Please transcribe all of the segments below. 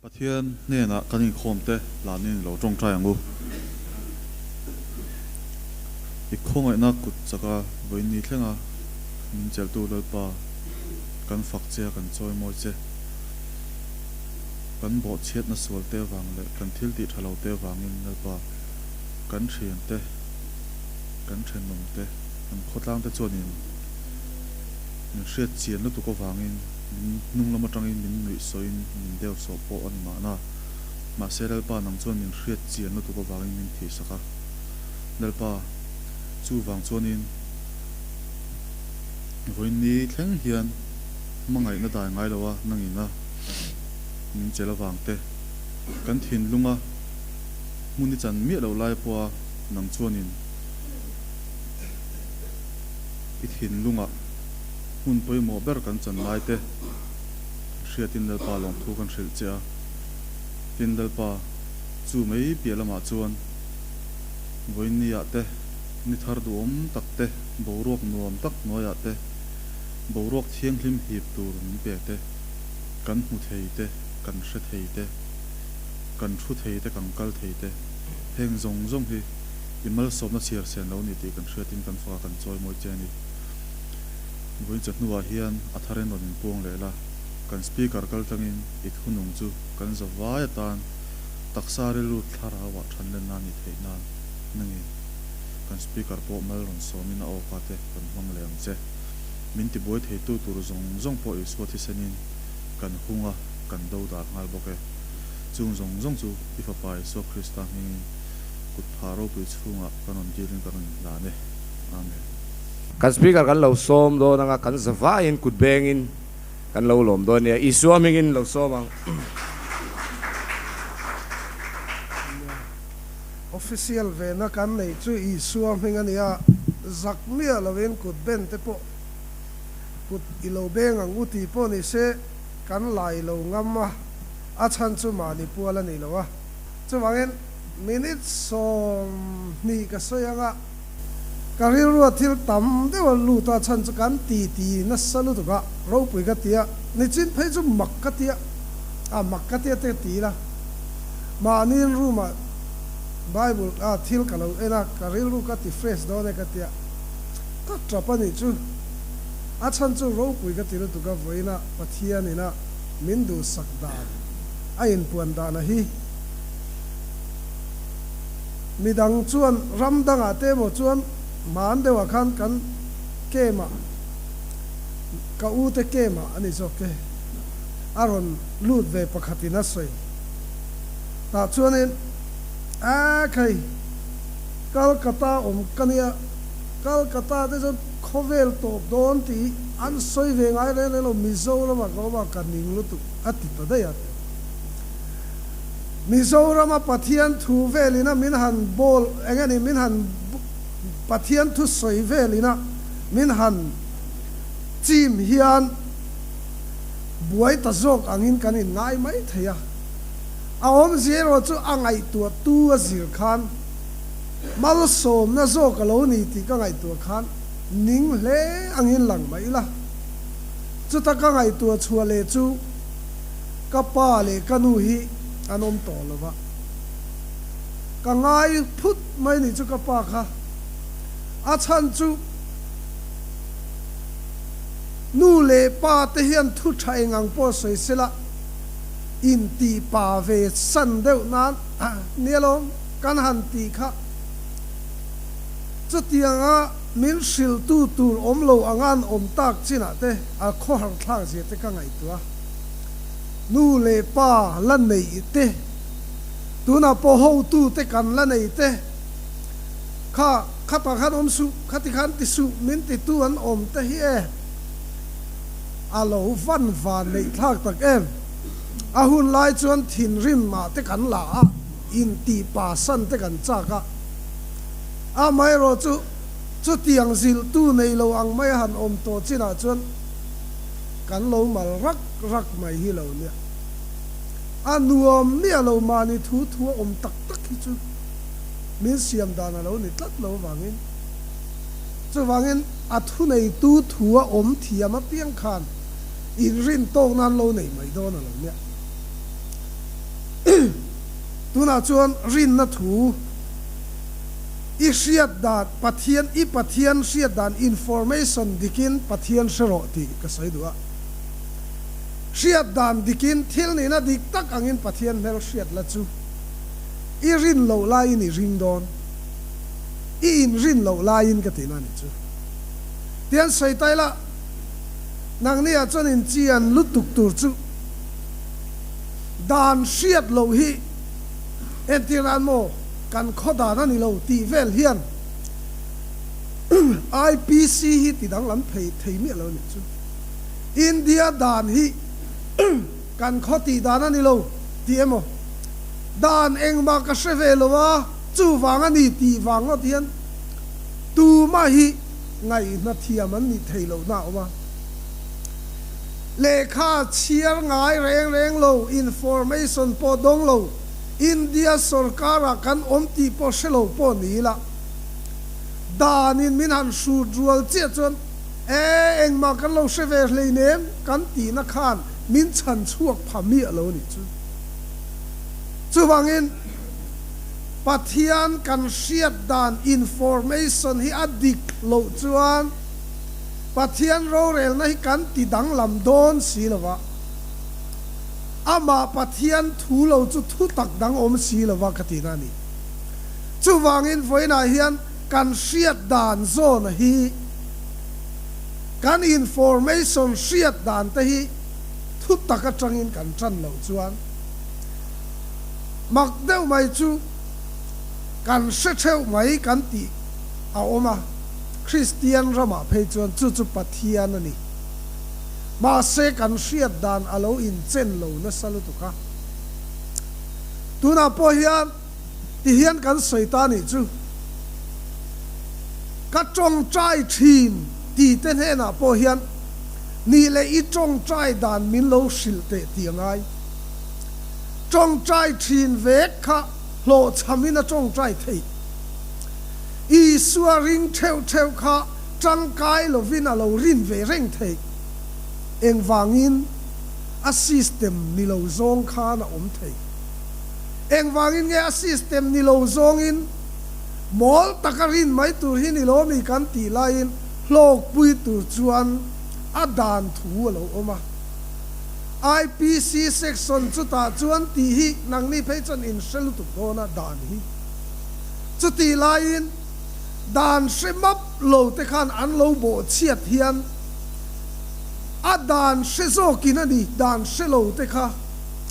Pathian hnenah kan inkhawmte hlanin lo tawngtai ang u. I khawngaihna kut chaka vawiin thlenga min chelhtu Lalpa, kan fak che a, kan chawimawi che. Kan bawhchhiatna sualte avang leh kan thil tih tha lote avangin Lalpa, kan thiante, kan thenawmte, kan khawtlangte chuanin min hriat chian lutuk avangin min hnung lam atangin min nuih sawiin min deu sawh pawh a ni mahna. Mahse Lalpa nang chuan min hriat chian lutuk avangin min thihsak a. Lalpa, chuvang chuanin vawiin thleng hian hmangaihna dai ngai lo a nangin a min chelh avang te, kan thinlunga hmun i chan miah loh lai pawha nang chuanin i thinlungah hmun pawimawh ber kan chan lai te hriatin Lalpa lawmthu kan hrilh che a. Tin, Lalpa chu mai piah lamah chuan vawiinniah te, ni thar duhawm tak te, boruak nuam tak hnuaiah te, boruak thianghlim hip tur min pe te, kan hmu thei te, kan hre thei te, kan thu thei te, kan kal thei te, heng zawng zawng hi i malsawmna chhiar sen lo ni tih kan hriatin kan faka kan chawi mawi che a ni. Vawiin chawhnuah hian a tharin rawn inpuang leh la, kan speaker kal tlangin i thunung chu kan za vai atan taksa rilru thlarauah thanlenna a nih theih nan nangin kan speaker pawh mal rawn sawmin a awka te rawn hmang leh ang che. Min tibuai theitu tur zawng zawng pawh Isua thisenin kan hung a, kan do dal nghal bawk e. Chung zawng zawng chu i Fapa Isua Krista hmingin kut phah ropui chhungah kan rawn dilin kan rawn inhlan e. Amen. Kan Speaker kan lo sawm dawn anga kan zavaiin kut bengin kan lo lawm dawn nia. Isua hmingin lo sawm ang. Official vena kan neih chu Isua hming a nia, zak miah lovin kut ben te pawh kut i lo beng ang u tih pawh ni se kan lai lo ngam a, a chhan chu mahni pual a ni lo a. Chuvangin minute 20 ka sawi anga ka rilrua thil tam deuh a lut a, chhan chu kan ti ti nasa lutuk a, ropui ka ti a, nichin phei chu mak ka ti a, a mak ka ti a te ka ti ila, mahni room ah Bible ah thil ka lo en a, ka rilru ka ti fresh dawn e ka ti a, ka tap a nih chu, a chhan chu ropui ka ti lutuk a, vawiin ah Pathian in a min duhsak dan a inpuan dan a hi. Midang chuan ram dangah te emaw chuan hman deuhah khan kan camp ah, ka u te camp ah a ni zawk e, a rawn lut ve pakhatin a sawi. Tah chuanin, A khai, Calcutta awm ka nia, Calcutta te chuan khawvel tawp dawn tih an sawi ve ngai reng reng lo, Mizoramah ka awm a, ka ning lutuk a ti ta daih a. Mizorama Pathian thu velina min han bawl eng nge ni min han Pathian thu sawi velina min han chim hian buai ta zawk angin kan inngai mai thei a. A awmzia erawh chu a ngaihtuah tu a zir khan malsawmna zawk a lo ni tih ka ngaihtuah khan ning hle angin lang mai ila. Chuta ka ngaihtuah chhuah leh chu. Ka pa leh ka nu hi an awm tawh lo va, ka ngai phut mai nih chu ka pa kha. A chhan chu nu leh pa te hian thu tha eng ang pawh sawi sela intih pa ve san deuh nan nia lawm kan han tih kha. Chutianga min hrilhtu tur awm lo anga an awm tak chinah te a khawhar thlak zia te ka ngaihtuah a. Nu leh pa la neih te, tunah pawh hotu te kan la nei te, kha khatah khan awm suh, khati khan ti suh min titu an awm te hi e, a lo van van neih thlak tak em. A hun lai chuan thinrim ah te kan la a, intih pa san te kan chak a, amaherawh chu chutiang zilhtu nei lo ang mai a han awm tawh chinah chuan, Kan lo mal rak rak mai hi lo nia. A nuam miah lo mahni thu thu a awm tak tak hi chu min siam dan a lo ni tlat lo avangin. Chuvangin a thuneitu thu a awm thiam apiang khan inrin tawk nan lo nei mai dawn a lo nia. Tunah chuan rinna thu i hriat dan, Pathian, i Pathian hriat dan information dikin Pathian hre rawh tih ka sawi duh a. Hriat dan dikin thil nihna dik tak angin Pathian hmel hriat la chu i rin loh laiin i ring dawn. I inrin loh laiin ka tihna a nih chu. Tian sawi ta ila, nangni ah chuan inchian lutuk tur chu dan hriat loh hi entir nan maw kan khaw dan a ni lo tih vel hian IPC hi ti danglam thei thei miah lo a nih chu. India dan hi kan khaw tih dan a ni lo tih emaw dan engmah ka hre ve lo a chuvang a ni tih vang ngawt hian tumah hi ngaihna thiam an nih theih lohna a awm a. Lehkha chhiar ngai reng reng lo, information pawh dawng lo, India sorkar-ah kan awm tih pawh hre lo pawh ni ila, danin min han hrut rual chiah chuan e, engmah kan lo hre ve hleinem kan tihna khan min chhan chhuak pha miah lo a nih chu. Chuvangin, Pathian kan hriat dan information hi a dik loh chuan, Pathian rorelna hi kan ti danglam dawn si lo va, amah Pathian thu lo chu thu tak dang awm si lo va ka ti na a ni. Chuvangin vawiinah hian kan hriat dan zawn hi, kan information hriat dan te hi thu tak atangin kan tan loh chuan mak deuh mai chu kan hre theuh mai kan tih a awm a. Kristian ramah phei chuan chu chu Pathian a ni. Mahse kan hriat dan a lo inchen lo nasa lutuk a. Tunah pawh hian ti hian kan sawi ta nih chu, Ka tawngtai thin ti te hnenah pawh hian nih leh i tawngtai dan min lo hrilh teh tih a ngai. Tawngtai thin vek kha hlawhchhamin a tawngtai theih. Isua ring theuh theuh kha tangkai lovin a lo rin ve reng theih. Engvangin a system ni lo zawng khan a awm thei? Engvangin nge a system ni lo zawngin mawl taka rin mai tur hi ni lo mi kan tih laiin hlawkpui tur chuan a dan thu a lo awm a. IPC section chutah chuan tih hi nangni phei chuan in hre lutuk dawn a dan hi. Chutih laiin dan hre map lo te khan an lo bawh chhiat hian a dan hre zawkin a ni, dan hre lo te kha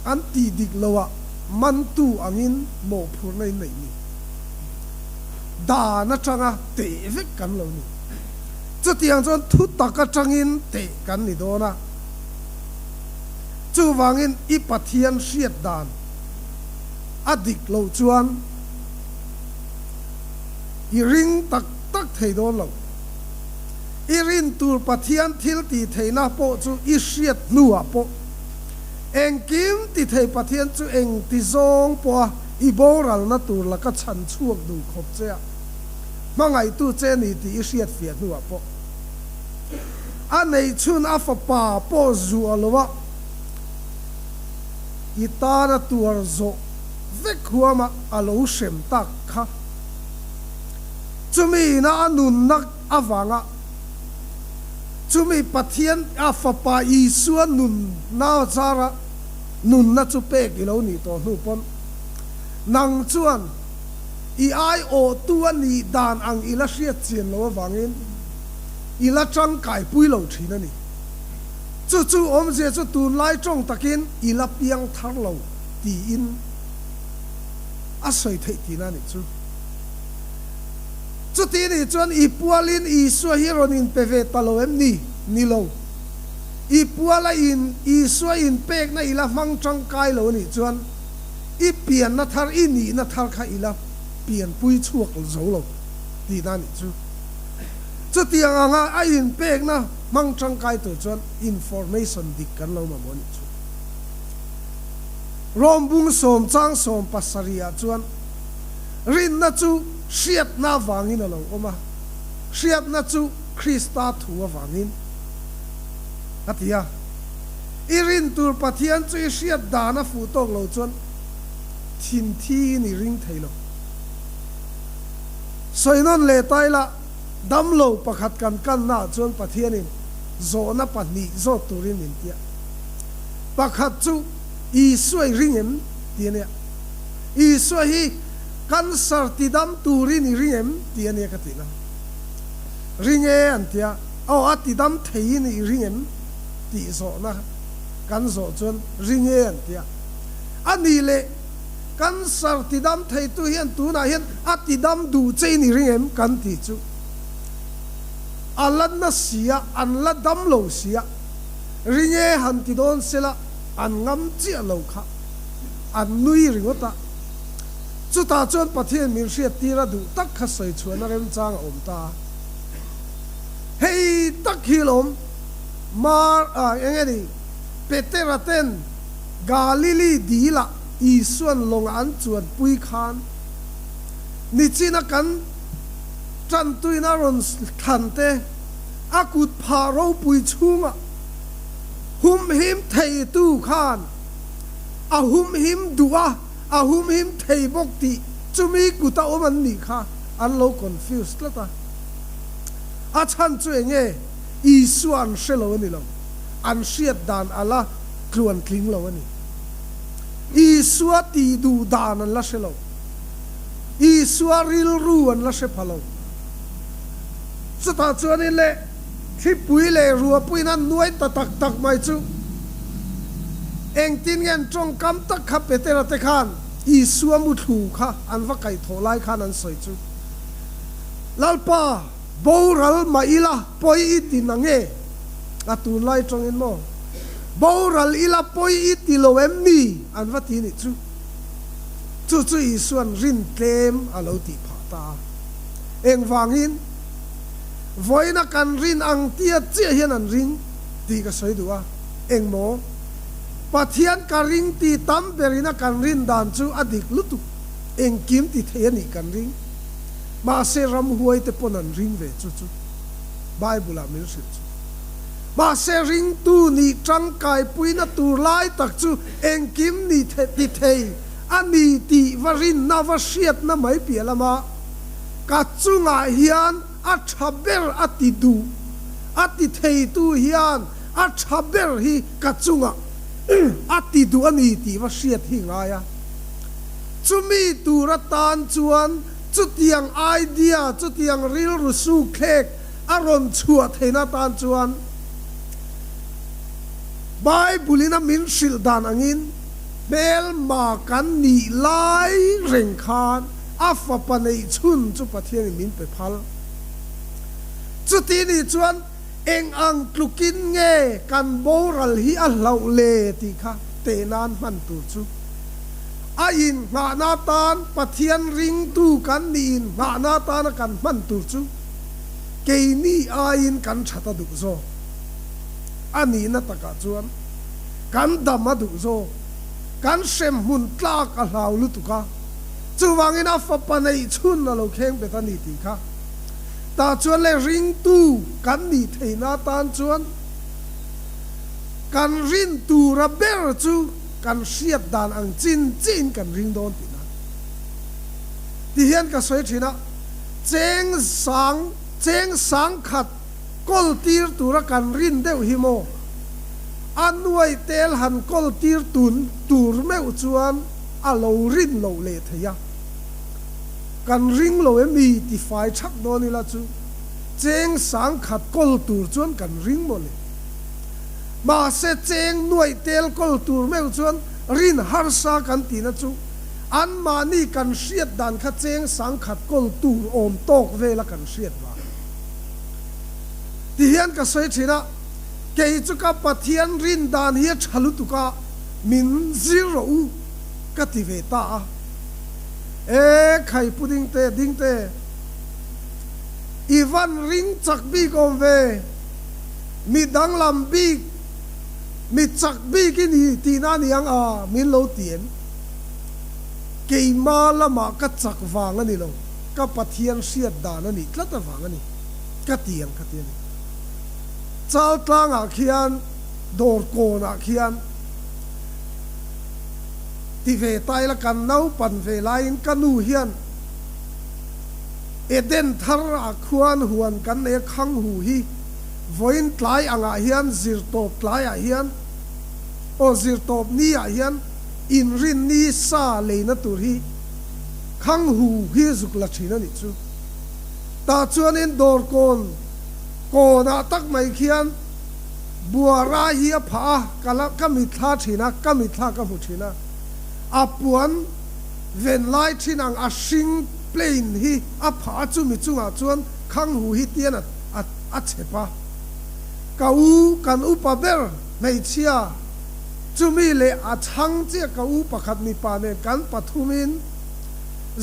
an tih dik loah mantu angin mawhphurhna in neih ni. Dan atanga teh vek kan lo ni. Chutiang chuan thu tak atangin teh kan ni dawn a. Chuvangin i Pathian hriat dan a dik loh chuan i ring tak tak thei dawn lo. I rin tur Pathian thil tih theihna pawh chu i hriat hnuah pawh engkim ti thei Pathian chu eng ti zawng pawha i boralna tur laka chhan chhuak duh khawp che a hmangaihtu che ni tih i hriat fiah hnuah pawh a neihchhun a fapa pawh zuah loa I tana tuar zawh vek huama a lo hrem tak kha. Chumi ina a nunna avanga chumi Pathian a Fapa Isua nunna zara nunna chu pek i lo nih tawh hnu pawn nang chuan i aiawhtu a nih dan ang i la hriat chian lo avangin i la tangkaipui lo thin a ni. Chu chu awmzia chu tunlai tawng takin i la piang thar lo tiin a sawi theih tihna a nih chu. Chuti nih chuan i pualin Isua hi rawn inpe ve ta lo em ni? Ni lo. I puala in Isua inpekna i la hmang tangkai lo nih chuan i pianna thar, i nihna thar kha i la pianpui chhuak zo lo tihna a nih chu. Chutiang anga a inpekna hmang tangkai tur chuan information dik kan lo mamawh nih chu. Rawmbung sawm chang sawm pasarihah chuan rinna chu hriatna avangin a lo awm a, hriatna chu Krista thu avangin a ti a. I rin tur Pathian chu i hriat dan a fuh tawk lo chuan. Thin thi in i ring thei lo. Sawi nawn leh ta ila, damlo pakhat kan kanna ah chuan Pathianin zawhna pahnih zawt turin min tia. Pakhat chu Isua i ring em? tih a nia. Isua hi cancer tidam turin i ring em? tih a nia ka tihna. Ring e an tia, aw a tidam theiin i ring em? tih zawhna kan zawh chuan ring e an tia. A nih leh cancer tidam theitu hian tunah hian a tidam duh che in i ring em? kan tih chu a la na si a, an la dam lo si a, ring e han ti dawn sela an ngam chiah lo kha an nui ringawt a. Chutah chuan Pathian min hriattir a duh tak kha sawi chhuahna remchang a awm ta a. Hei tak hi lawm Mar a eng nge ni Petera ten Galili dilah Isuan lawng an chuanpui khan nichina kan tantuin a rawn thlan te a kut phah ropui chhungah humhim theitu khan a humhim duh a, a humhim thei bawk tih chumi kuta awm an nih kha an lo confuse tlat a. A chhan chu eng nge? Isua an hre lo a ni lo, an hriat dan a la tluan tling lo a ni. Isua tih duh dan an la hre lo. Isua rilru an la hre pha lo. Chutah chuanin le thlipui leh ruapuiin an nuai ta tak tak mai chu engtin nge an tawngkam tak kha Petera te khan Isua muthlu kha an va kaihthawh lai khan an sawi chu, Lalpa, boral mah ila pawi i ti na nge? A tunlai tawngin maw? Boral ila pawi i ti lo em ni? An va ti nih chu. Chu chu Isua'n rin tlem a lo tih phah ta a. Engvangin? Vawiina kan rin ang tia chiah hian an ring tih ka sawi duh a. Engmaw? Pathian ka ring ti tam berina kan rin dan chu a dik lutuk. Engkim ti thei a nih kan ring. Mahse ramhuai te pawn an ring ve chu chu Bible ah min hrilh chu. Mahse ringtu nih tangkaipuina tur lai tak chu engkim ni ti thei a ni tih va rinna va hriatna mai piah lama ka chungah hian a tha ber a ti duh a ti theitu hian a tha ber hi ka chungah a ti duh a ni tih va hriat hi ngai a. Chumi tur atan chuan chutiang idea, chutiang rilru sukthlek a rawn chhuah theihna atan chuan Bible-in a min hrilh dan angin hmelma kan nih lai reng khan a fapa neih chhun chu Pathianin min pe phal. Chuti nih chuan eng ang tlukin nge kan boral hi a hlauh le tih kha teh nan hman tur chu. A inngahna atan Pathian ringtu kan nih inngahna atana kan hman tur chu keini aiin kan that a duh zawk. A nihna takah chuan kan dam a duh zawk. Kan hremhmun tlak a hlau lutuk a, chuvangin a fapa neih chhun a lo kheng bet a ni tih kha. Tah chuan le ringtu kan nih theihna atan chuan kan rin tura ber chu Kan hriat dan ang chin chiin kan ring dawn tihna ti hian ka sawi thin a, cheng sang cheng sang khat kawl tir tura kan rin deuh hi maw? A nuai tel han kawl tir tun tur meuh chuan a lo rin loh leh thei a, kan ring lo em i ti fai thak dawn ila chu cheng sang khat kawl tur chuan kan ring maw le? Mahse cheng nuaih tel kawl tur meuh chuan rin harsa kan tihna chu anmahni kan hriat dan kha cheng sangkhat kawl tur awm tawk vela kan hriat vang. Tihian ka sawi thin a, kei chu ka Pathian rin dan hi a tha lutuk a, min zir rawh u ka ti ve ta a. E khai pu dingte dingte i van ring chak bik awm ve. Mi danglam bik, mi chak bik i ni tihna a ni ang a, min lo ti em? Keima lamah ka chak vang a ni lo, ka Pathian hriat dan a nih tlat avang a ni, ka ti ang ka ti a ni. Chaltlangah khian, dawrkawnah khian. Ti ve ta ila kan naupan ve laiin ka nu hian Eden thar ah khuan huan kan nei a khang hu hi vawiin tlai angah hian zirtawp tlaiah hian aw zirtawp ni ah hian inrinni sa leina tur hi khang hu hi zuk la thin a nih chu. Tah chuanin dawrkawn kawnah tak mai khian Buara hi a phah a, ka la ka mitthla thin a, ka mitthla ka hmu thin a. A puan ven lai thin ang a hring plane hi a phah a, chumi chungah chuan khanghu hi tian a a a chep a. Ka u, kan upa ber hmeichhia, chumi leh a chhang chiah ka u pakhat mipa nen kan pathumin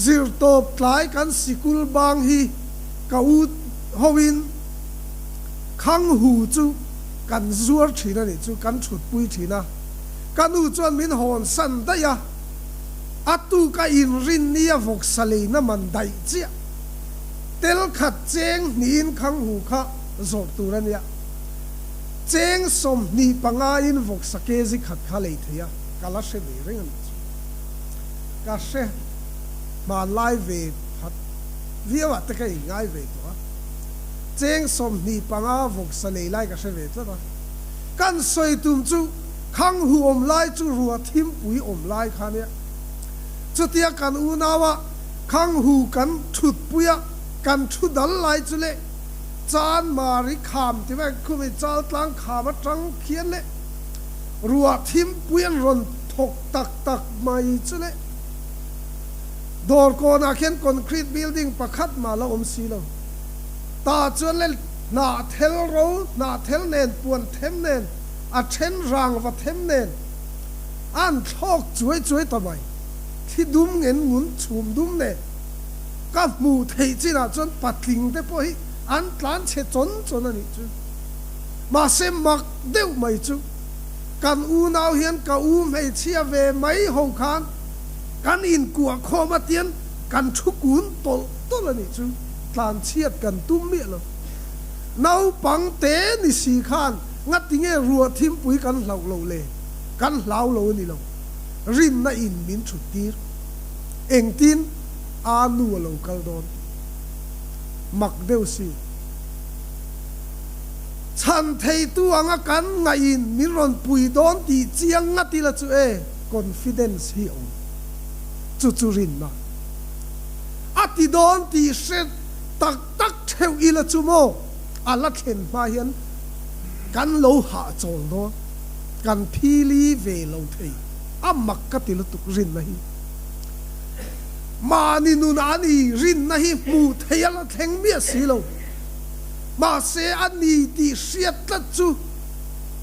zirtawp tlai kan sikul bang hi ka u hoin, Khanghu chu kan zuar thin a nih chu, kan thutpui thin a. Ka nu chuan min hawn san daih a, a tuk a inrin ni a vawksa leina man daih chiah. Tel khat cheng hnihin khanghu kha zawrh tur a nia. Cheng 25 in vawksa kg khat kha lei thei a, ka la hre ve reng a nih chu. Ka hre hmanlai ve phat viau ah te ka inngai ve tawh a. Cheng 25 vawksa nei lai ka hre ve tlat a. Kan sawi tum chu Khanghu awm lai chu rua thimpui awm lai kha nia. Chutia kan unaua Khanghu kan thutpuia kan thu dal lai chu leh Chanmari kham ti mai khumi Chaltlang kham atang khian leh rua thimpui an rawn thawk tak tak mai chu leh Dawrkawnah khian concrete building pakhat mah la awm si lo. Tah chuan le hnahthel ro, hnahthel nen, puan them nen, a then rangva them nen an thlawk chuai chuai ta mai. Thli dum ngen ngun chhum dum nen ka hmuh theih chinah chuan patling te pawh hi an tlan chhe chawn chawn a nih chu. Mahse mak deuh mai chu kan unau hian ka u hmeichhia ve mai ho khan kan inkuah khawm a tian kan thu kun tawlh tawlh a nih chu. Tlanchhiat kan tum miah lo. Naupang te ni si khan ngatinge ruah thimpui kan hlauh loh le? Kan hlau lo a ni lo. Rinna in min thut tir. Engtin aa nu a lo kal dawn tih mak deuh si. Chhan theitu anga kan ngaih in min rawn pui dawn tih chiang ngat ila chu e confidence hi a awm. Chu chu rinna. A ti dawn tih hre tak tak theuh ila chu maw a la thlen hma hian kan lo hahchawl dawn, kan phili ve lo thei, a mak ka ti lutuk rinna hi. Mahni nun a ni rinna hi hmuh theih a la thleng miah si lo, mahse a ni tih hriat tlat chu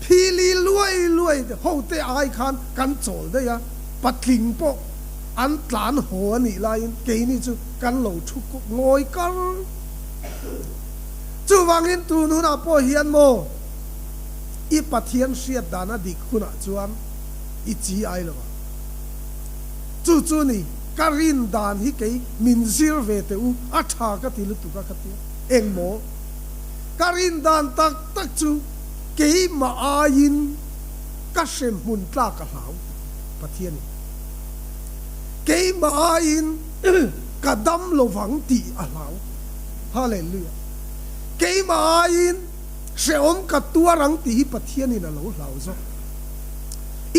phili luai luai hote ai khan kan chawl daih a, patling pawh An tlan haw a nih laiin keini chu kan lo thu ngawi kar. Chuvangin tun hunah pawh hian maw i Pathian hriat dan a dik hunah chuan i chi ai lo ang. Chu chu ni, ka rin dan hi kei min zir ve teh u, a tha ka ti lutuk a ka ti a. Eng maw? Ka rin dan tak tak chu keimah aiin ka hremhmun tlak a hlau Pathianin. Keimah aiin ka dam lovang tih a hlau. Hallelujah. Keimah aiin hrehawm ka tuar ang tih hi Pathianin a lo hlau zawk.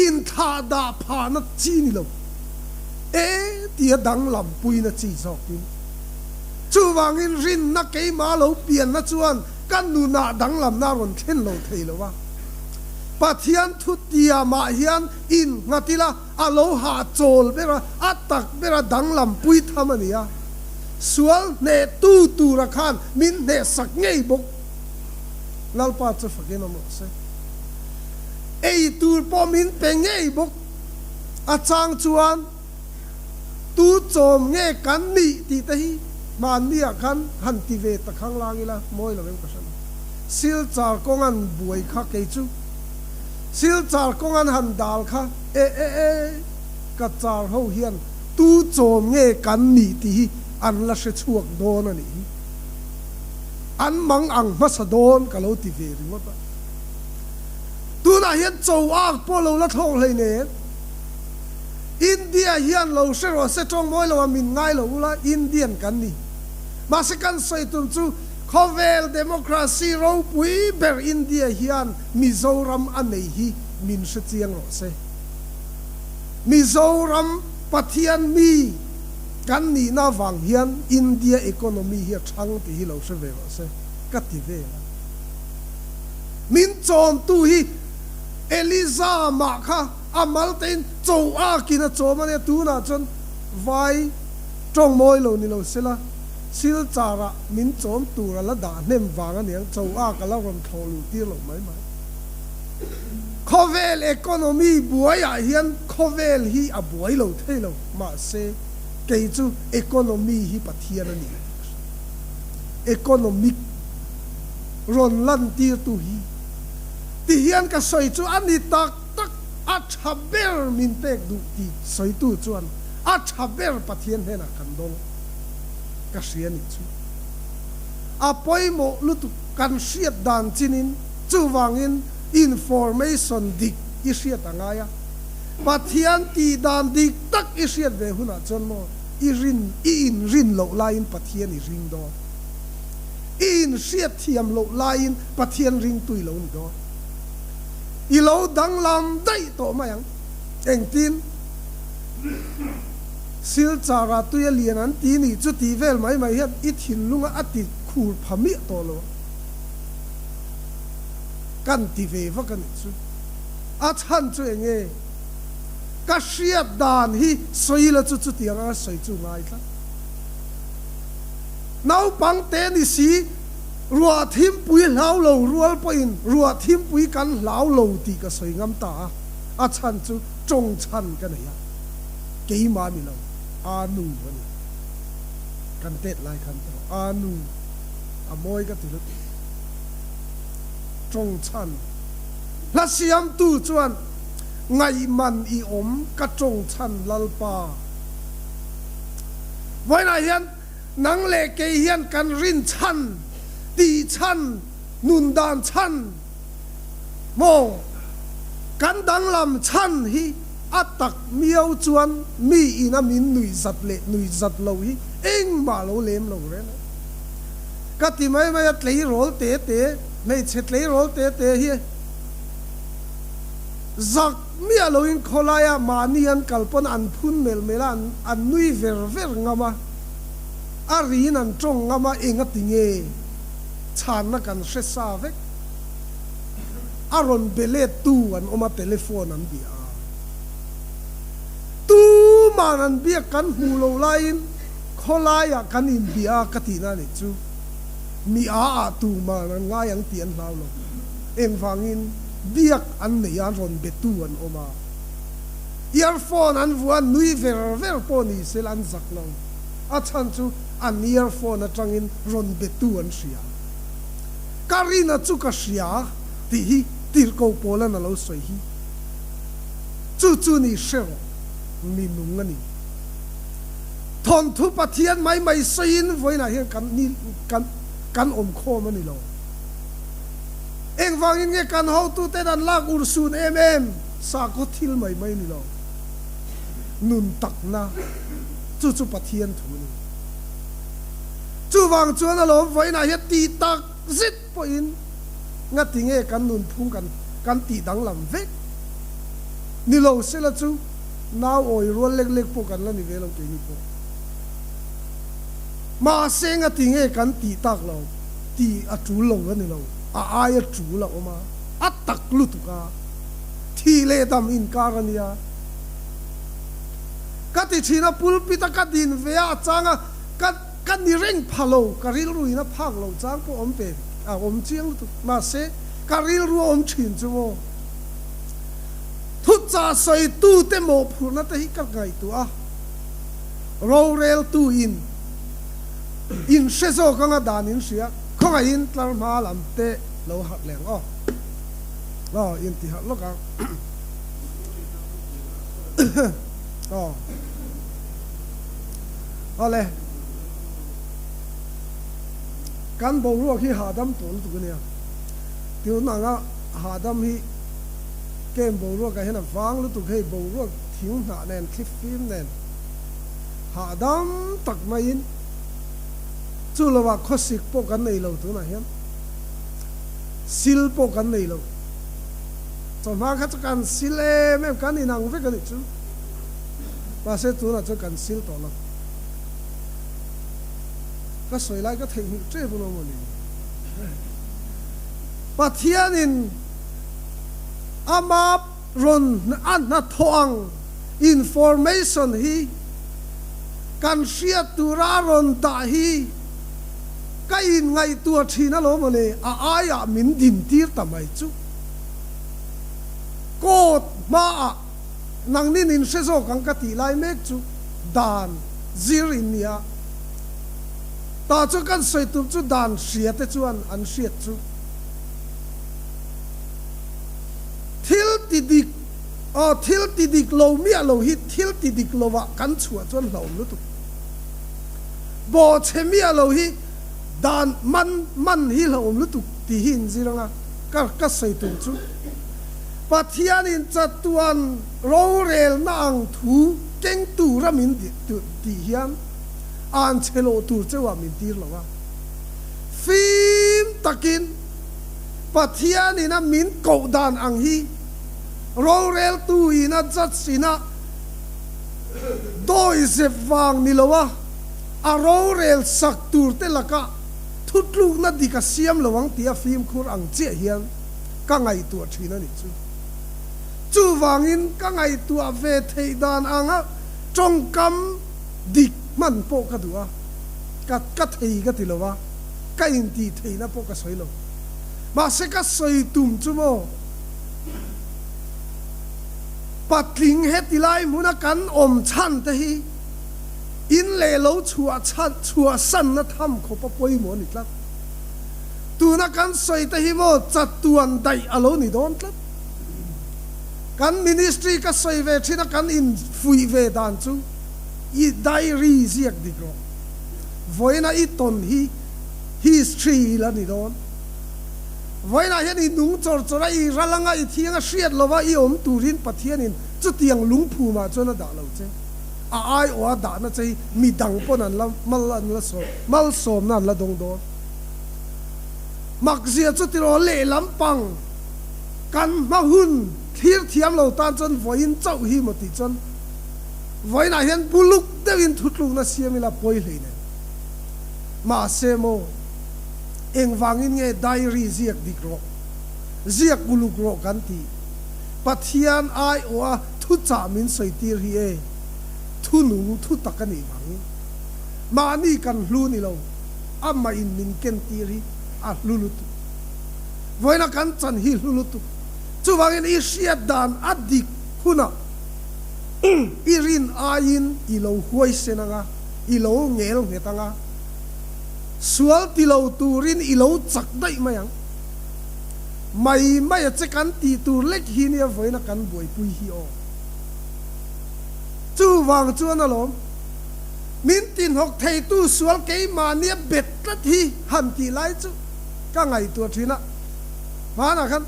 Inthlah dah phahna chi ni lo e tia danglam puina chi zawkin. Chuvangin rinna keimah lo pianna chuan ka nunah danglamna a rawn thlen lo thei lo a. Pathian thutiamah hian innghat ila A lo hahchawl ber a, a tak ber a danglam pui tham a ni a. Sual hnehtu tura khan min hnehsak ngei bawk. Lalpa chu fakin awm rawh se. Ei tur pawh min pe ngei bawk. A chang chuan tu chawm nge kan nih tih te hi hmanni ah khan han ti ve ta khang lang ila mawi lo em ka hre lo. Silchar kawng an buai kha kei chu Silchar kawng an han dal kha e e e ka char ho hian tu chawm nge kan nih tih hi an la hre chhuak dawn a nih hi. An mang ang hmasa dawn ka lo ti ve ringawt a. Tunah hian cho ak pawh lo la thlawk hlei nen. India hian lo hre rawh se tawng mawi lo a min ngai lo ula Indian kan ni. Mahse kan sawi tum chu khawvel democracy ropui ber India hian Mizoram a nei hi min hre chiang rawh se. Mizoram Pathian mi kan nihna vang hian India economy hi a thang tih hi lo hre ve rawh se ka ti vel a. Min chawmtu hi Eliza mah kha a mal tein cho akin a chawm a nia, tunah chuan vai tawng mawi lo ni lo sela Silchar ah min chawm tur a la dah hnem vang a niang, cho ak a la rawn thlawh luh tir loh mai mai. Khawvel economy buai ah hian khawvel hi a buai lo thei lo, mahse kei chu economy hi Pathian a ni tih ka hria. Economic rawn lan tir tu hi ti hian ka sawi chu a ni tak tak, a tha ber min pek duh tih sawitu chuan a tha ber Pathian hnenah kan dawng ka hria nih chu. A pawimawh lutuk kan hriat dan chinin chuvangin information dik i hriat a ngai a, Pathian tih dan dik tak i hriat ve hunah chuan maw i rin i inrin loh laiin Pathian i ring dawn. I inhriat thiam loh laiin Pathian ringtu i lo ni dawn. I lo danglam daih tawh mai ang. Engtin? Silchara tui a lian an ti nih chu tih vel mai mai hian i thinlunga a ti khur pha miah tawh lo ang. Kan ti ve vak a nih chu. A chhan chu eng nge? Ka hriat dan hi sawi la chu chutiang anga sawi chu ngai tlat. Naupang te ni si, ruah thimpui hlau lo rual pawhin ruah thimpui kan hlau lo tih ka sawi ngam ta a, a chhan chu tawng chhan ka nei a, keimah ni lo, a nu a ni. Kan tet lai khan tawh a nu a mawi ka ti lutuk. Tawng chhan hla siamtu chuan ngaihman i awm ka tawng chhan Lalpa. Vawiinah hian nang leh kei hian kan rin chhan, tih chhan, nun dan chhan maw kan danglam chhan hi a tak miau chuan mi ina min nuih zat leh nuih zat lo hi engmah lo lem lo reng a. Ka ti mai mai a, tleirawl te te, hmeichhe tleirawl te te hi zak miah loin khawlaia mahni an kal pawn an phun melh melh a, an nui ver ver ngam a, a riin an tawng ngam a, enga ti nge chhanna kan hre sa vek. A rawn be lettu an awm a, telephone an bia a, tuman an biak kan hmuh lo laiin Khawlaiah kan inbia a ka tihna a nih chu. Mi a ah tuman an ngai ang tih an hlau lo. Engvangin biak an nei a, rawn betu an awm a. Earphone an vuah a, nui ver ver pawh ni sela an zak lo. A chhan chu an earphone atangin rawn betu an hria. Ka rina chu ka hria tih hi tirhkoh pawlan a lo sawi hi. Chu chu ni hre rawh, mi nung a ni. Thawnthu Pathian mai mai sawiin vawiinah hian kan ni kan kan awm khawm a ni lo. Engvangin nge kan hotuten an lak ur sun em em sakhaw thil mai mai ni lo. Nun takna chu chu Pathian thu a ni. Chuvang chuan alawm vawiinah hian tih tak zet pawhin ngati nge kan nunphung kan kan tih danglam vek ni lo sela chu Nau awi rual lek lek pawh kan la ni ve lo keini pawh. Mahse ngati nge kan tih tak lo tih a tul lo a ni lo, a aia tul a awm a, a tak lutuk a, thih leh dam inkar a nia. Ka ti thin a, pulpit a ka din ve a, a chang a, ka ka ni reng pha lo, ka rilru in a phak lo chang pawh awm ve a awm chiang lutuk, mahse ka rilru a awm thin chu maw. Thuchah sawitute mawhphurhna te hi ka ngaihtuah a, roreltu in in hre zawk anga dan in hria, khawngaihin tlar hma lam te lo harh leh ang aw. Aw, in ti harh lawk ang. Aw. Awle. Kan boruak hi hahdam tawh lutuk ania. Tun anga hahdam hi Camp boruak ah hian a vang lutuk hei boruak Thing hnah nen, thlifim nen, hahdam tak maiin chu lovah khawsik pawh kan nei lo tunah hian sil pawh kan nei lo. Chawhma kha chu kan sil em em, kan inang vek a nih chu. Mahse tunah chuan kan sil tawh lo. Ka sawi lai ka theihnghilh tep a lawm ni. Pathianin ama rawn a hnathawh ang information hi kan hriat tura a rawn dah hi ka inngaihtuah thin alawm mawle, a aiah min dintir ta mai chu. Court hmaah nangnin in hre zawk ang ka tih lai mek chu dan zir in nia. Tah chuan kan sawi tum chu dan hria te chuan an hriat chu. Thil ti dik aw thil ti dik lo miah lo hi thil ti dik lovah kan chhuah chuan hlauhawm lutuk. Bawhchhe miah lo hi dan man man hi hlauhawm lutuk tih hi inzir anga ka ka sawi tum chu Pathianin chatuan rorelna ang thu keng tura min tih hian an chhe loh tur cheuhah min tir lo a. Fim takin Pathianin a min koh dan ang hi roreltu ina judge ina dawi zep vang ni lo a, a rorel sak tur te lakah thutlukna dik a siam lo ang tih a fimkhur ang chiah hian ka ngaihtuah thin a nih chu. Chuvangin ka ngaihtuah ve theih dan anga tawngkam dik hman pawh ka duh a, ka ka thei ka ti lo a, ka intih theihna pawh ka sawi lo. Mahse ka sawi tum chu maw, patling heti lai hmuna kan awm chhan te hi in leh lo chhuah chhan chhuah sanna tham khawp a pawimawh a ni tlat. Tuna kan sawi te hi maw chatuan daih a lo ni dawn tlat. Kan ministry ka sawi ve thin a kan infuih ve dan chu i diary ziak dik rawh. Vawiina i tawn hi history la ni dawn. Vawiinah hian i nung chawr chawr a, i ral anga i thiang a hriat lova i awm turin Pathianin chutiang lungphumah chuan a dah lo che. A aiawh a dahna che hi mi dang pawn an la mal an la sawm malsawmna an la dawng dawn. Makzia chu tiraw lehlam pang kan hma hun thlir thiam lo tan chuan vawiin chauh hi maw tih chuan vawiinah hian buluk deuhin thutlukna siam ila pawi hlei nen. Mahse maw, engvangin nge diary ziak dik rawh, ziak uluk rawh kan tih? Pathian aiawha thuchah min sawitir hi e, thu nung thu tak a nih vangin. Mahni kan hlu ni lo, amah in min kentir hi a hlu lutuk. Vawiina kan chan hi hlu lutuk. Chuvangin i hriat dan a dik hunah i rin aiin i lo huaisen ang a, i lo ngel nghet ang a, sual ti lo turin i lo chak daih mai ang. Mai mai a che kan tih tur lek hi nia vawiina kan buaipui hi aw. Chuvang chuan alawm, min tinhawk theitu sual keimahnia bet tlat hi han tih lai chu ka ngaihtuah thin a. Hmanah khan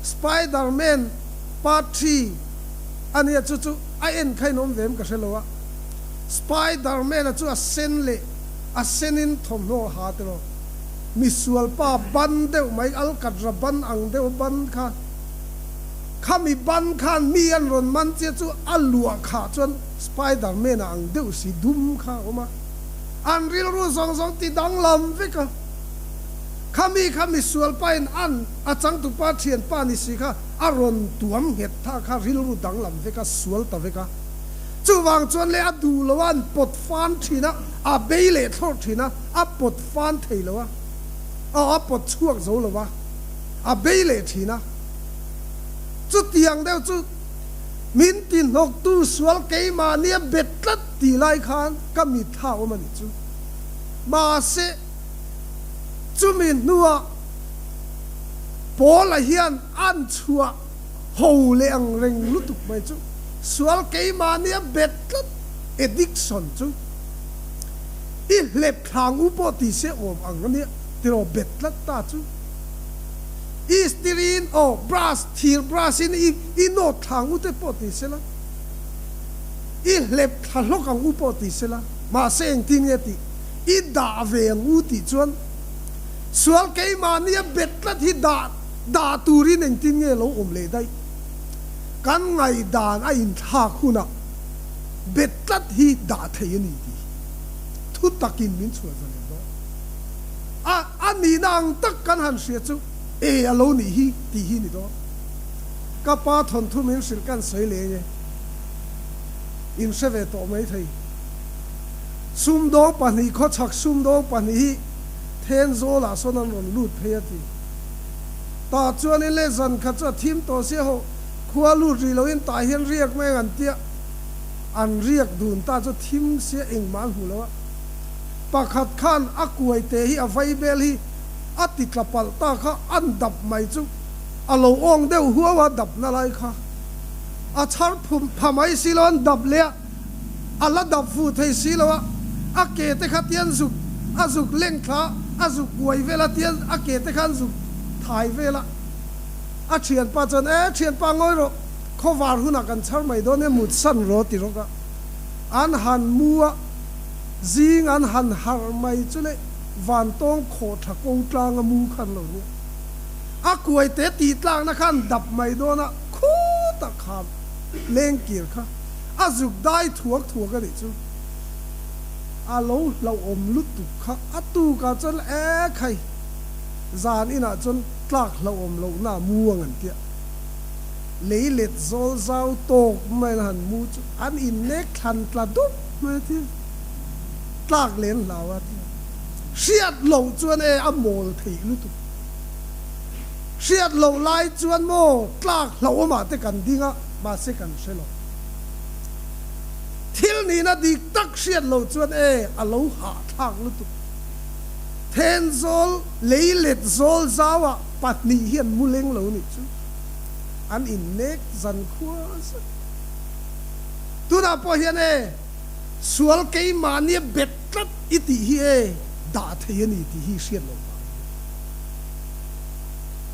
Spiderman part 3 a nia chu chu a en kha in awm ve em ka hre lo a. Spiderman-a chu a sen leh a senin thawmhnaw a ha tiraw. Misual pa ban deuh mai Alcatra ban ang deuh ban kha khami ban khan mi an rawn man chiah chu a luah khah chuan Spiderman-a ang deuh si dum kha a awm a. An rilru zawng zawng ti danglam vek a. Khami kha misual pain an a changtupa thianpa ni si kha a rawn tuam nghet tha kha rilru danglam vek a, sual ta vek a. Chuvang chuan leh a duh lo a, an pawt fan thin a, a bei leh thlawrh thin a, a pawt fan thei lo a, aw a pawt chhuak zo lo a, a bei leh thin a. Chutiang deuh chu min tihnawktu sual keimahnia bet tlat tih lai khan ka mitthla awm a nih chu. Mahse, chumi hnuah Paula hian an chhuah ho leh ang reng lutuk mai chu sual keimahnia bet tlat addiction chu i hlep thlang u pawh ti se awm ang ania tiraw bet tlat ta chu i stirin aw brush thir brush in i nawt thlang u te pawh ti se la. I hlep thla hlawk ang u pawh ti sela, mahse engtin nge tih i dah ve ang u tih chuan sual keimahnia bet tlat hi dah dah turin engtin nge lo awm leh daih? Kan ngaihdan a inthlak hunah bet tlat hi dah thei a ni tih hi thu takin min chhuah zalen dawn. A a nihna ang tak kan han hria chu e a lo nih hi tih hi ni dawn. Ka pa thawnthu min hrilh kan sawi leh nge? In hre ve tawh mai thei. Sumdawng pahnih khawchhak sumdawng pahnih hi Thenzawlah sawn an rawn lut phei a ti. Tah chuanin le zan khat chu a thim tawh sia hawh khua lut rih loin tah hian riak mai ang an tia an riak dun ta chu thim sia engmah an hmu lo a. Pakhat khan a kuai te hi a vai bel hi a ti tla palh ta kha an dap mai chu a lo awng deuh huau a dap na lai kha a chhar phum pha mai si lo an dap leh a. A la dap fuh thei si lo a, a ke te kha tian zuk a zuk leng thla a zuk kuai vel a tian a ke te khan zuk thai vel a. A thianpa chuan, E thianpa ngawi rawh, khawvar hunah kan chhar mai dawn e mut san rawh ti rawk a. An han mu a, zing an han harh mai chu le vantawng khawh tha ko tlang a mu khan lo nia. A kuai te tih tlakna khan dap mai dawn a, khutah kham leng kir kha. A zuk dai thuak thuak a nih chu. A lo hlauhawm lutuk kha a tukah chuan e khai zan inah chuan tlak hlauhawm lohna a mu ang an tia. Lei let zawl zau tawk maiin a han mu chu an innek thlan tla dup mai a tia. Tlak len hlau a tia. Hriat loh chuan e a mawl theih lutuk. Hriat loh lai chuan maw tlak hlauhawmah te kan ding a. Mahse kan hre lo. Thil nihna dik tak hriat lo chuan e a lo hahthlak lutuk. Thenzawl lei let zawl zauah pahnih hian mu leng lo nih chu an innek zan khua zet. Tunah pawh hian e sual keimahnia bet tlat i tih hi e dah thei a ni tih hi hriat loh vang a ni.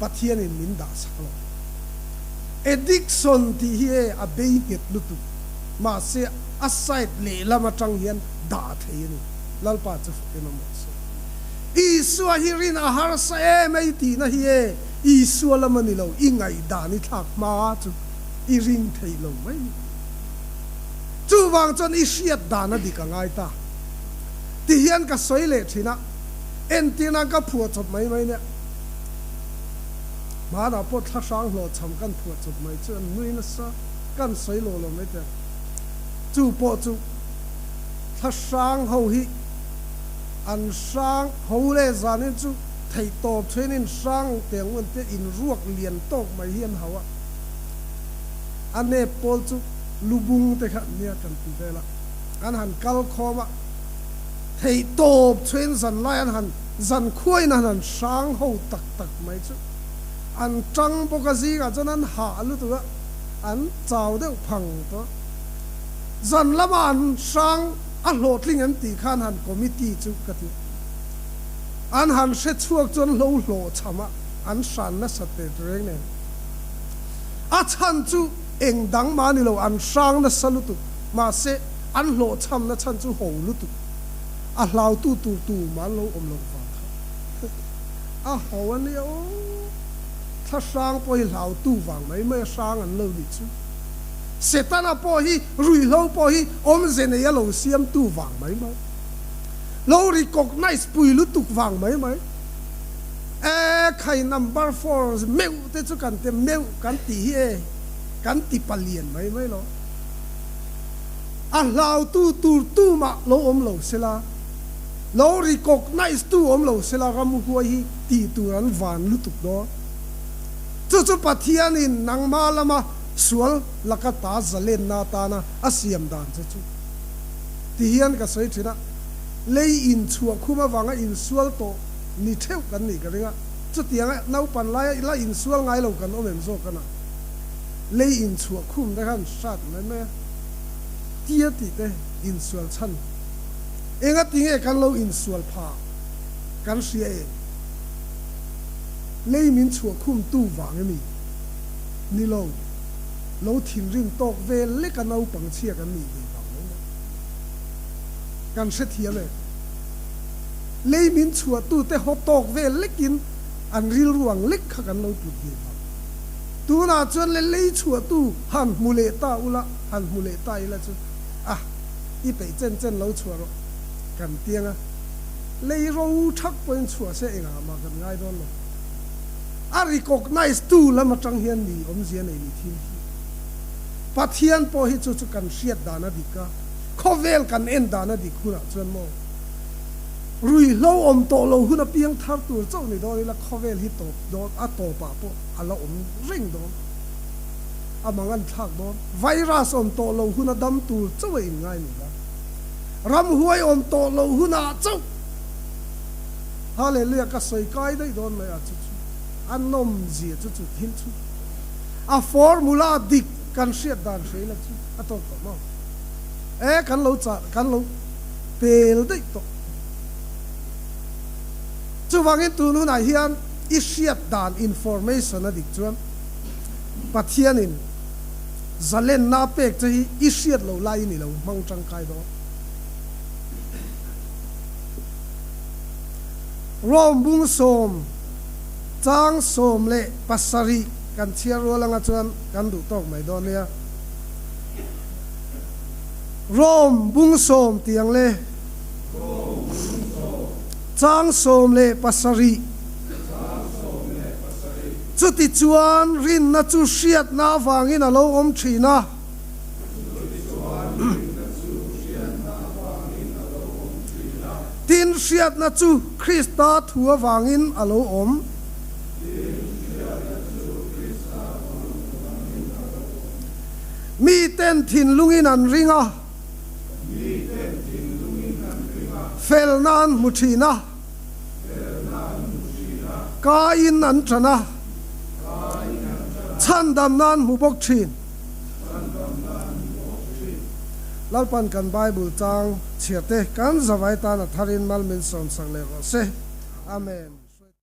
Pathianin min dah sak lo. Addiction tih hi e a bei nghet lutuk, mahse a side lehlam atang hian dah thei a ni. Lalpa chu fakin awm rawh se. Isua hi rin a harsa em a i tihna hi e Isua lam a ni lo, i ngaihdan i thlak hma chu i ring theih lo mai ni. Chuvang chuan i hriat dan a dik a ngai ta. Ti hian ka sawi leh thin a, entirna ka phuah chawp mai mai nia. Hmanah pawh thla hrang hlawhchham kan phuah chawp mai chu an nui nasa, kan sawi lo lo mai teh. Chu pawh chu thla hrang ho hi an hrang ho leh zanin chu theih tawp chhuain hrang teh ang u an tia inruak lian tawk mai hi an hau a. A nep pawl chu lubung te kha an nia kan ti vel a, an han kal khawm a, theih tawp chhuain zan lai an han zan khuain an han hrang ho tak tak mai chu an tang bawk a, zingah chuan an hah lutuk a, an chau deuh phang tawh. Zan lama an hrang a hlawhtling an tih khan han committee chu ka ti. An han hre chhuak chuan hlo hlawh chham a, an hran nasat ve reng nen. A chhan chu eng dang mah ni lo, an hrang nasa lutuk, mahse an hlawh chhamna chhan chu ho lutuk. A hlautu tur tumah an lo awm loh vang kha. A ho a nia aw. Thla hrang pawh hi hlautu vang mai mai a hrang an lo nih chu. Setana pawh hi ruihhlo pawh hi awmze nei a lo siamtu vang mai mai. Lo recognize pui lutuk vang mai mai. E khai number four meuh te chu kan ti meuh kan tih hi e kan ti palian mai mai lo. A hlautu tur tumah lo awm lo sela. Lo recognize tu awm lo sela ramhuai hi tih tur an van lutuk dawn. Chu chu Pathianin nangma lama sual laka ta zalenna atana a siam dan che chu. Ti hian ka sawi thin a, lei inchhuah khum avanga insual tawh ni theuh kan nih ka ring a, chutianga naupan laia la insual ngai lo kan awm em zawk a na. Lei inchhuah khum te khan hrat mai mai a, tia tih te insual chhan. Enga ti nge kan lo insual pha kan hria em? Lei min chhuah khum tu vang emi? Ni lo, lo thinrim tawk vel lek a naupang chhia kan nih ve vang. Kan hrethiam em? Lei min chhuahtute haw tawk vel lekin an rilru ang lek kha kan lo put ve vang. Tunah chuan le lei chhuahtu han hmu leh ta ula, han hmu leh ta ila chu, ah, i peih chen chen lo chhuah rawh kan tiang a, lei ro thak pawhin chhuah se engah mah kan ngai dawn lo. A recognize tu lam atang hian mi awmzia nei ni thil hi. Pathian pawh hi chu chu kan hriat dan a dik a, khawvel kan en dan a dik hunah chuan maw ruihhlo awm tawh lo hun a piang thar tur chauh ni dawn ila khawvel hi tawp dawn a tawpah pawh a la awm reng dawn a mang an thlak dawn virus awm tawh lo hun a dam tur chauh a inngai ni la ramhuai awm tawh lo hunah chauh Hallelujah ka sawi kai daih dawn mai a chu chu a nawm zia chu chu thil chu a formula dik kan hriat dan hre ila chu a tawk tawh maw? E kan lo chah kan lo pel daih tawh. Chuvangin tun hunah hian i hriat dan information a dik chuan Pathianin zalenna a pek che hi i hriat loh laiin i lo hmang tangkai dawn. Rome bung sawm chang 17 kan chhiar rual anga chuan kan duh tawk mai dawn nia. Rome bung sawm tih ang le. Chang 17. Chutichuan rinna chu hriatna avangin a lo awm thin a. Tin, hriatna chu Krista thu avangin a lo awm. Miten thinlungin an ring a. Felna an hmu thin a. Kaiin an tan a. Chhandamna an hmu bawk thin. Lalpan kan Bible chang chhiar te kan zavai tan a tharin mal min sawmsak leh rawh se. Amen.